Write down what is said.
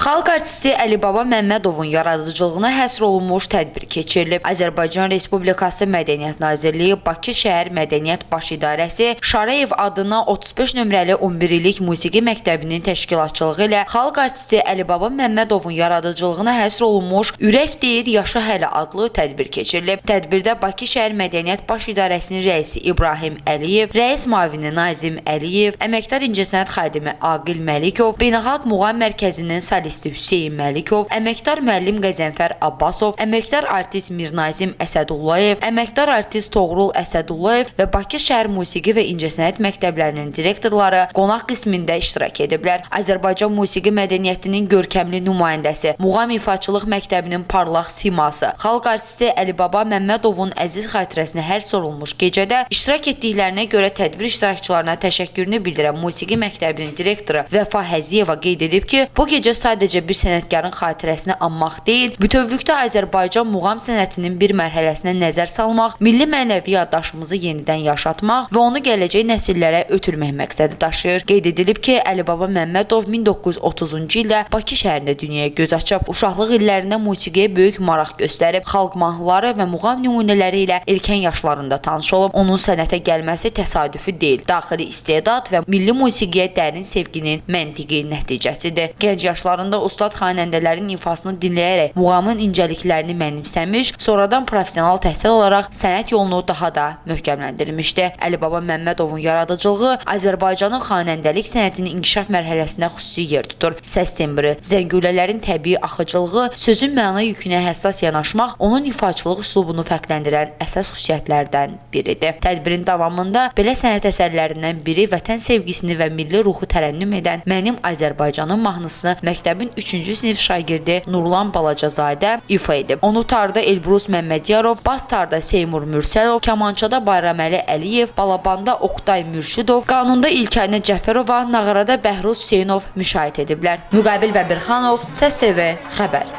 Xalq artisti Əlibaba Məmmədovun yaradıcılığına həsr olunmuş tədbir keçirilib. Azərbaycan Respublikası Mədəniyyət Nazirliyi Bakı Şəhər Mədəniyyət Baş İdarəsi Şarayev adına 35 nömrəli 11 illik musiqi məktəbinin təşkilatçılığı ilə xalq artisti Əlibaba Məmmədovun yaradıcılığına həsr olunmuş Ürək deyir yaşa hələ adlı tədbir keçirilib. Tədbirdə Bakı Şəhər Mədəniyyət Baş İdarəsinin rəisi İbrahim Əliyev, rəis müavini Nazim Əliyev, əməkdar incəsənət xadimi Aqil Məlikov, Beynəlxalq Muğam Mərkəzinin solisti Hüseyn Məlikov, əməkdar müəllim Qəzənfər Abbasov, əməkdar artist Mirnazim Əsədullayev, əməkdar artist Toğrul Əsədullayev və Bakı şəhər musiqi və incəsənət məktəblərinin direktorları qonaq qismində iştirak ediblər. Azərbaycan musiqi mədəniyyətinin görkəmli nümayəndəsi, Muğam İfaçılıq Məktəbinin parlaq siması, xalq artisti Əlibaba Məmmədovun əziz xatirəsinə həsr olunmuş gecədə iştirak etdiklərinə görə tədbir iştirakçılarına təşəkkürünü bildirən musiqi məktəbinin direktoru Vəfa Həziyeva qeyd edib ki, bu gecə sadəcə bir sənətkarın xatirəsini anmaq deyil, bütövlükdə Azərbaycan muğam sənətinin bir mərhələsinə nəzər salmaq, milli mənəvi yaddaşımızı yenidən yaşatmaq və onu gələcək nəsillərə ötürmək məqsədi daşıyır. Qeyd edilib ki, Əlibaba Məmmədov 1930-cu ildə Bakı şəhərində dünyaya göz açıb. Uşaqlıq illərində musiqiyə böyük maraq göstərib, xalq mahnıları və muğam nümunələri ilə erkən yaşlarında tanış olub. Onun sənətə gəlməsi təsadüfi deyil, daxili istedad və milli musiqiyə dərin sevginin məntiqi nəticəsidir. Gənc yaşlarında ustad xanəndələrin ifasını dinləyərək muğamın incəliklərini mənimsəmiş, sonradan professional təhsil alaraq sənət yolunu daha da möhkəmləndirmişdi. Əlibaba Məmmədovun yaradıcılığı Azərbaycanın xanəndəlik sənətinin inkişaf mərhələsində xüsusi yer tutur. Səs tembri, zəngulələrin təbii axıcılığı, sözün məna yükünə həssas yanaşmaq onun ifaçılıq üslubunu fərqləndirən əsas xüsusiyyətlərdən biridir. Tədbirin davamında belə sənət əsərlərindən biri vətən sevgisini və milli ruhu tərənnüm edən Mənim Azərbaycanım mahnısını məktəbin 3-cü sinif şagirdi Nurlan Balacazadə ifa edib. Onu tarda Elbrus Məmmədiyarov, bas tarda Seymur Mürsəlov, kamançada Bayraməli Əliyev, balabanda Oqtay Mürşidov, qanunda İlkanə Cəfərova, nağarada Bəhruz Hüseynov müşayiət ediblər. Müqabil Bəbirxanov, Səs TV xəbər.